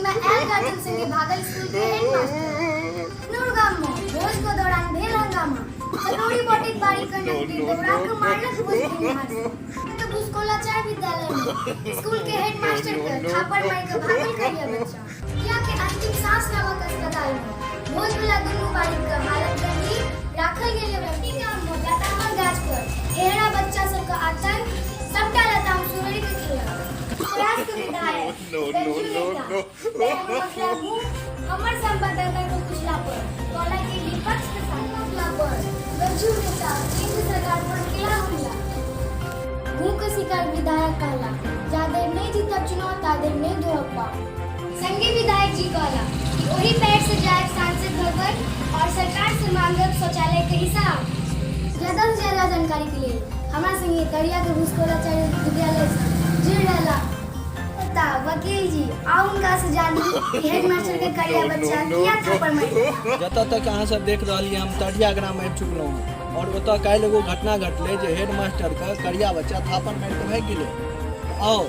मे आयल गार्जियन संगे भागल स्कूल के हेडमास्टर। नूर गाम मे भोज के दौरान भेल हंगामा। चकौड़ी बॉटिक बाड़ी कंडक्टर दौड़ा के मारलक भोज खेनिहार सब। के भुसकोला चाय विद्यालय में स्कूल के हेडमास्टर के थापड़ मार के भागल करिया बच्चा। किया के अंतिम सांस नामक अस्पताल में भोज वाला दुनू बाड़ी के हालत गंभीर राखल गेल रही। गाम में लतामक गाछ पर हेहरा बच्चा सबके आतंक, सबटा लताम सुरड़ि के खेलक। प्रयास के विधायक गज्जू नेता पैर में मुंह हमर संवाददाता के पूछला पर कहला कि विपक्ष के साथ पूछला पर गज्जू नेता केंद्र सरकार पर केला हमला। मुंह के शिकार विधायक कहला जा देर नहीं जीतब चुनाव ता देर नहीं धोब पाँव। संगे विधायक जी कहला कि ओही पैर से जायब सांसद भवन और सरकार से मांगब शौचालय के हिसाब। ज्यादा से ज्यादा जानकारी के लिए हमरा संगे तरिया के भूस्कोलाचार्य विद्यालय से जुड़ रहला ता वकील जी आ उनका से जानी कि हेडमास्टर के करिया बच्चा किया थप्पड़ मारि। जतऽ तक अहाँ सब देख रहल हम तरिया ग्राम आबि चुकलहुँ हँ और ओतऽ काल्हि एगो घटना घटलै जे हेडमास्टरके करिया बच्चा थापड़ मारि कऽ भागि गेलै। आउ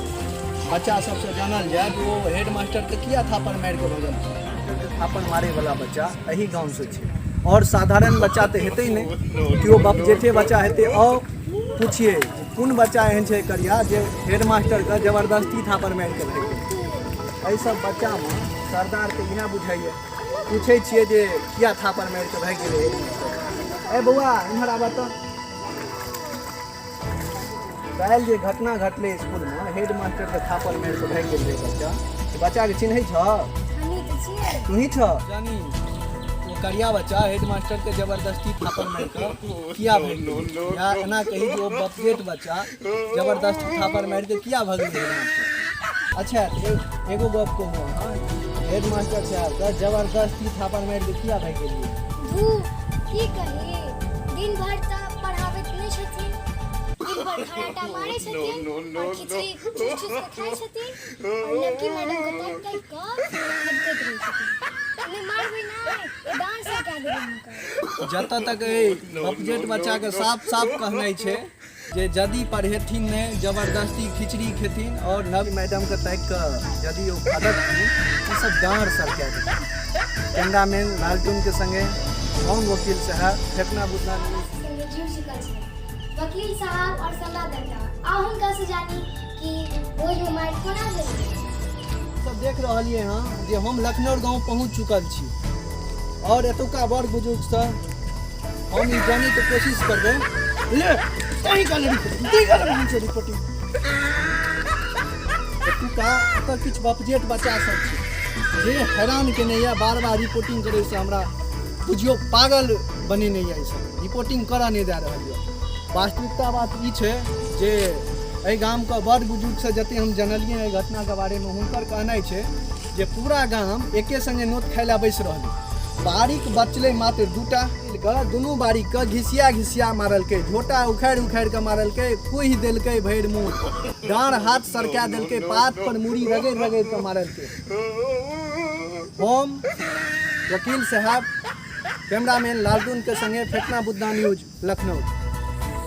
बच्चा सबसँ जानल जाय जे ओ हेडमास्टरके किया थापड़ मारि कऽ भगल छै। थापड़ मारैवला बच्चा एही गामसँ छै और साधारण बच्चा तऽ हेतै नहि, केओ बपजेठे बच्चा हेतै। आउ पुछिए कोन बच्चा एहन छै करिया जे हेडमास्टरके जबरदस्ती थापड़ मारि कऽ भागि गेलै। एहि सब बच्चामे सरदार तऽ इएह बुझाइए। पूछै छियै जे किया थापड़ मारि कऽ भागि गेलै हेडमास्टर। ए बौआ इम्हर आबऽ तऽ। काल्हि जे घटना घटलै स्कूलमे हेडमास्टरके थापड़ मारि कऽ भागि गेल रहै बच्चा, से बच्चाके चिन्है छह? तूही छह? जानी ओ करिया बच्चा हेडमास्टरके जबरदस्ती थापड़ मारि कऽ किया भागि गेलै, या एना कही जे ओ बपजेट बच्चा जबरदस्ती थापड़ मारि कऽ किया भगलै हेडमास्टर। अच्छा एगो गप कहू अहाँ, हेडमास्टर साहबके जबरदस्ती थापड़ मारि कऽ किया भागि गेलियै? धू की कही, दिन भरि तऽ पढ़ाबैत नहि छथिन, दिन भरि खराटा मारै छथिन और खिचड़ी चूस चूस के खाइ छथिन और लड़की मैडम के ताकि ताकि कऽ फदकैत रहै छथिन। नहि मारबै नहि, ओ डांस कए देबै हुनकर। जतऽ तक एहि बपजेट बच्चाके साफ साफ कहनाइ छै जे यदि पढ़ेथिन नहि, जबरदस्ती खिचड़ी खेथिन और नव मैडमके ताकि कऽ यदि ओ फदकथिन, ई सब डाँड़ सरका देथिन। कैमरामैन लालटूनके संगे हम वकील साहब, फेकना बुदना न्यूज संगे जुड़ चुकल छै वकील साहब और संवाददाता। आ हुनका से जानी कि भोज में मारि कोना भेल। सब देख रहलियै हँ जे हम लखनऊ गाँव पहुँच चुकल छी और एतुका बड़ बुजुर्गसँ हम ई जानैके कोशिश करबै। ले कहीं का रिपोर्टिंग दी गल हम छै रिपोर्टिंग। एतुका एतऽ किछु बपजेट बच्चा सब छै जे हैरान केने यऽ, बार बार रिपोर्टिंग करैसँ हमरा बुझियौ पागल बनेने यऽ। ई सब रिपोर्टिंग करऽ नहि दए रहल यऽ। वास्तविकता बात ई छै जे एहि गामके बड़ बुजुर्गसँ जतेक हम जानलियै एहि घटनाके बारेमे, हुनकर कहनाइ छै जे पूरा गाम एके संगे नोत खाइ लए बैस रहलै, बारिक बचलै मात्र दूटा के, दुनू बारिकके घिसिया घिसिया मारलकै, झोटा उखाड़ि उखाड़ि कऽ मारलकै, कुहि देलकै भरि मुँह, डाँड़ हाथ सरका देलकै, पात पर मूड़ी रगड़ि रगड़ि कऽ मारलकै। हम वकील साहब, कैमरामैन लालटून के संगे फेकना बुदना न्यूज लखनऊ।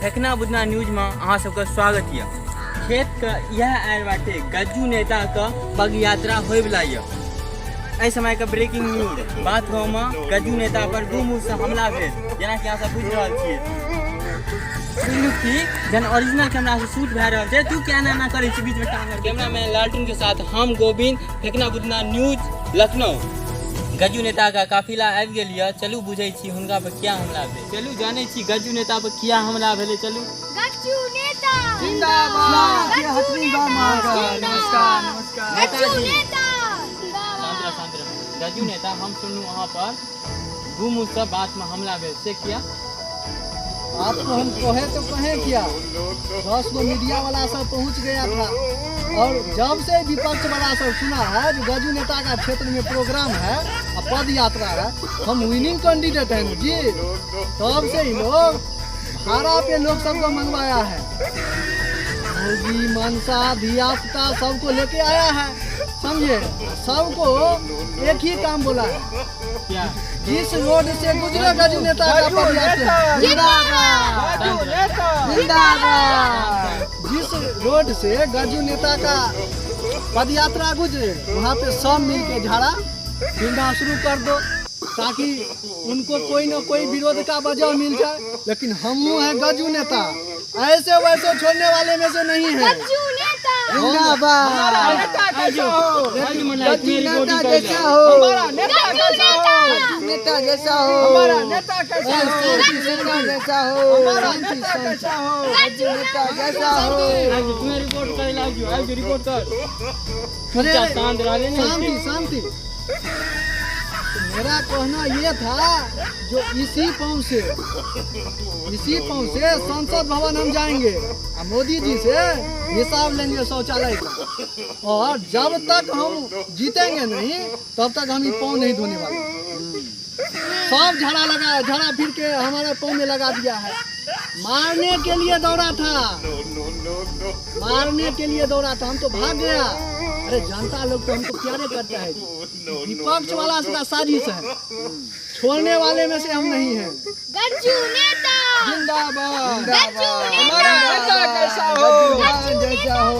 फेकना बुदना न्यूजमे अहाँ सबके स्वागत यऽ। खेतके इएह आयल बाटे गज्जू नेताके पग यात्रा होइवला यऽ। एहि समयके ब्रेकिंग न्यूज, बात गाँवमे गज्जू नेता पर दू मुँहसँ हमला भेल, जेनाकि अहाँ सब बुझि रहल छियै। सुनलू कि जहन ओरिजिनल कैमरा से शूट भए रहल छै, तू किया एना एना करै छी बीचमे टांग। कैमरामैन लालटून के साथ हम गोविंद, फेकना बुदना न्यूज लखनऊ। गज्जू नेता का काफिला आबि गेल यऽ, चलू बुझै छी हुनका पर किया हमला भेल। चलू जानै छी गज्जू नेता पर किया हमला भेलै। चलू। गज्जू नेता जिंदाबाद। गज्जू नेता नमस्कार नमस्कार। गज्जू नेता शांत रह, शांत रह। गज्जू नेता, हम सुनलू अहाँ पर दू मुँह से बात में हमला भेल, से किया? आपको हम कहे तो कहे किया, 10 गो मीडिया वाला सब पहुंच गया था और जब से विपक्ष वाला सब सुना है जो गजू नेता का क्षेत्र में प्रोग्राम है और पद यात्रा है, हम विनिंग कैंडिडेट हैं जी, तब से ही लोग भाड़ा पे लोग सबको मंगवाया है, मोगी मनसा धिया पुता सबको लेके आया है, समझे? सबको एक ही काम बोला है, क्या? जिस रोड से गुजरे गजू नेता का पदयात्रा, जिंदाबाद जिंदाबाद। जिस रोड से गजू नेता का पदयात्रा गुजरे, वहाँ पे सब मिल के झाड़ा फिरना शुरू कर दो, ताकि उनको कोई ना कोई विरोध का वजह मिल जाए। लेकिन हम हैं गजू नेता, ऐसे वैसे छोड़ने वाले में से नहीं है। गज्जू नेता। जिंदाबाद। गज्जू नेता जैसा हो, गज्जू नेता। नेता जैसा हो, हमारा नेता कैसा हो, नेता जैसा हो, हमारा नेता कैसा हो, गज्जू नेता जैसा हो। तुम्हें रिपोर्ट करे लाजू, आजू रिपोर्ट कर। अरे, शांत रह ने। शांति शांति। तो मेरा कहना ये था, जो इसी पाँव से, इसी पाँव से संसद भवन हम जाएंगे और मोदी जी से हिसाब लेंगे शौचालय का, और जब तक हम जीतेंगे नहीं तब तक हम ये पाँव नहीं धोने वाले। सब झाड़ा लगा, झाड़ा फिर के हमारे पाँव में लगा दिया है। मारने के लिए दौड़ा था, मारने के लिए दौड़ा था, हम तो भाग गया। अरे जनता लोग तो हमको प्यारे करता है। विपक्ष वाला का साजिश है, छोड़ने वाले में से हम नहीं हैं। गज्जू नेता। जिंदाबाद। गज्जू नेता। नेता कैसा हो, गज्जू जैसा हो।